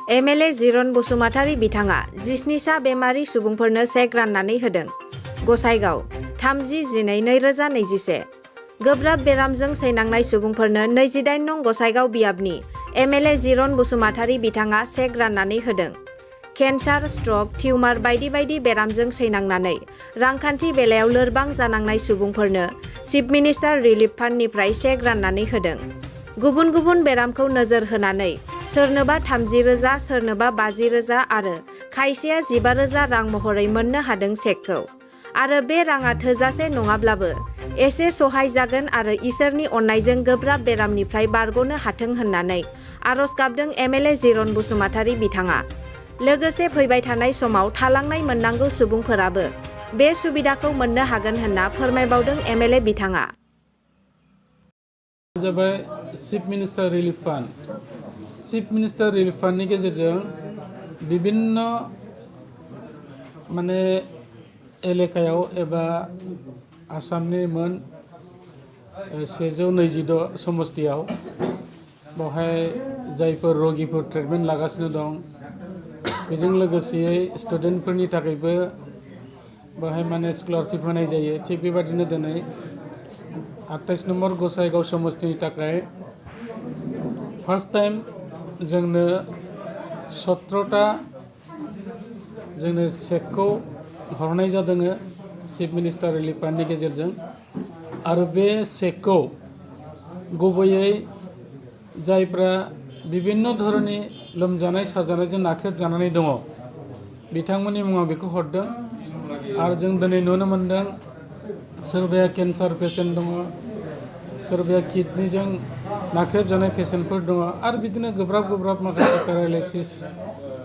MLA जिरन Basumatary बिथाङा 17सा बेमारि सुबुंफोरनो चेक राननानै होदों। गसाइगाव 30/12/2021 गोब्राब बेरामजों सैनांनाय सुबुंफोरनो 28 नं गसाइगाव बियाबनि एमएलए जिरन बसुमतारी बिथाङा चेक राननानै होदों। केन्सार, स्ट्रक, टिउमार बायदि बायदि बेरामजों सैनांनानै रांखान्थि बेलायाव लोरबां जानांनाय सुबुंफोरनो चिफ मिनिस्टार रिलिफ फान्डनिफ्राय चेक राननानै होदों। गुबुन गुबुन बेरामखौ नोजोर होनानै सोरनोबा 30,000, सोरनोबा 50,000 आरो खायसेया 15,000 रां महरै मोननो हादों चेकखौ। आरो बे राङा थोजासे नङाब्लाबो एसे सहाय जागोन आरो इसोरनि अननायजों गोब्राब बेरामनिफ्राय बारग'नो हाथों होननानै आरज गाबदों एमएलए जिरन बसुमतारी बिथाङा। लोगोसे फैबाय थानाय समाव थालांनाय मोननांगौ सुबुंफोराबो बे सुबिदाखौ मोननो हागोन होनना फोरमायबावदों एमएलए बिथाङा। जाबाय chief minister relief fund. Chief minister relief फान्डनि गेजेरजों विभिन्न माने एलेकायाव एबा आसामनि मोन 126 समस्तियाव बेवहाय जायफोर रगिफोर ट्रिटमेन्ट लागासिनो दं, बेजों लोगोसेयै स्टुडेन्टफोरनि थाखायबो बेवहाय माने स्कलारशिप होनाय जायो। थिग बेबादिनो दिनै 28 नम्बर गसाइगाव समस्तिनि थाखाय फार्स्ट टाइम जोंनो 17टा जोंनो चेकखौ हरनाय जादों चिफ मिनिस्टार रिलिफ फान्डनि गेजेरजों। आरो बे चेकखौ गुबैयै जायफ्रा विभिन्न धरननि लोमजानाय साजानायजों नाख्रेबजानानै दङ बिथांमोननि मुङाव बेखौ हरदों। आरो जों दिनै नुनो मोनदों सोरबाया केन्सार पेसेन्ट दङ, सोरबाया किडनिजों नाख्रेबजानाय पेसेन्टफोर दङ आरो बिदिनो गोब्राब गोब्राब माखासे पेरालाइसिस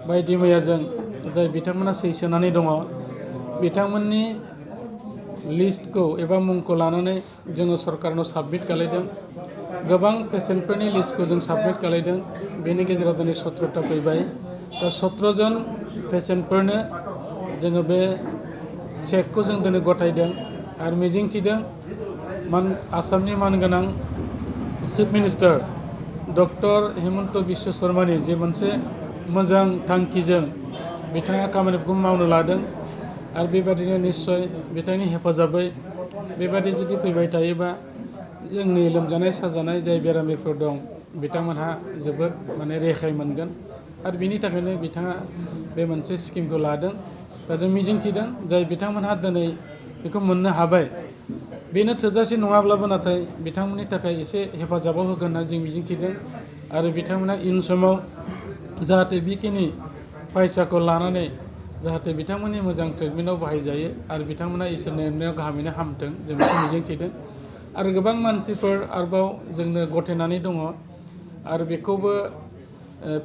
बायदि मैयाजों जाय बिथांमोना सैसोनानै दङ बिथांमोननि लिस्टखौ एबा मुंखौ लानानै जोङो सरकारनाव साबमिट खालामदों। गोबां पेसेन्टफोरनि लिस्टखौ जों साबमिट खालामदों। बेनि गेजेराव दिनै 17टा फैबाय। दा 17 जन पेसेन्टफोरनो जोङो बे चेकखौ जों दिनै गथायदों आरो मिजिंथिदों आसामनि मानगोनां chief minister doctor Himanta Biswa शर्मानि जे मोनसे मोजां थांखिजों बिथाङा खामानिखौ मावनो लादों आरो बेबादिनो निस्सय बिथांनि हेफाजाबै बेबादि जुदि फैबाय थायोबा जोंनि लोमजानाय साजानाय जाय बेरामिफोर दं बिथांमोनहा जोबोद माने रेहाय मोनगोन। आरो बिनि थाखायनो बिथाङा बे मोनसे स्किमखौ लादों। दा जों मिजिंथिदों जाय बिथांमोनहा दिनै बेखौ मोननो हाबाय बेनो थोजासे नङाब्लाबो नाथाय बिथांमोननि थाखाय एसे हेफाजाबाव होगोन होनना जों मिजिंथिदों। आरो बिथांमोना इयुन समाव जाहाथे बेखिनि फैसाखौ लानानै जाहाथे बिथांमोननि मोजां ट्रिटमेन्टआव बाहायजायो आरो बिथांमोना इसोरनि अननायाव गाहामैनो हामथों जों बेखौ मिजिंथिदों। आरो गोबां मानसिफोर आरोबाव जोंनो गथायनानै दङ आरो बेखौबो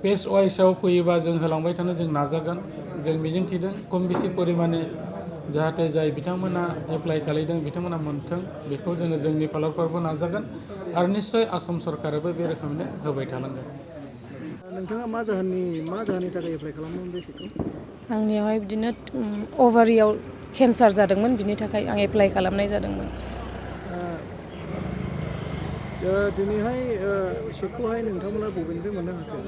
पेज वाइसआव फैयोबा जों होलांबाय थानो जों नाजागोन। जों मिजिंथिदों खम बेसि परिमाणे जाहाथे जाय बिथांमोना एप्लाइ खालामदों बिथांमोना मोनथों बेखौ जोङो जोंनि फालारफोरबो नाजागोन आरो निस्सय आसाम सरकाराबो बे रोखोमैनो होबाय थानांगोन। नोंथाङा मा जाहोननि थाखाय एप्लाइ खालामदोंमोन बे चेकखौ? आंनियावहाय बिदिनो अभारियाव केन्सार जादोंमोन, बिनि थाखाय आं एप्लाइ खालामनाय जादोंमोन। दिनैहाय चेकखौहाय नोंथांमोना बबेनिफ्राय मोननो हाखो?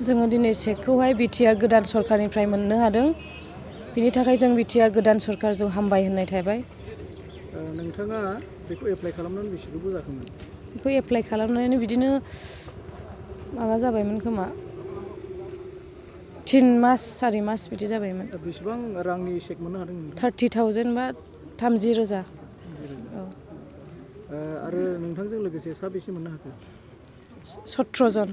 जोङो दिनै चेकखौहाय बिटिआर गोदान सरकारनिफ्राय मोननो हादों। बिनि थाखाय जों बिटिआर गोदान सरकारजों हामबाय होननाय थाबाय। नोंथाङा बेखौ एप्लाइ खालामनानै बेसे गोबाव जाखोमोन? बेखौ एप्लाइ खालामनानै बिदिनो माबा जाबायमोन खोमा 3 मास 4 मास बिदि जाबायमोन। बेसेबां रांनि चेक मोननो हादों? 30,000 बा 30,000। औ। आरो नोंथांजों लोगोसे साबेसे मोननो हाखो? 17 जन।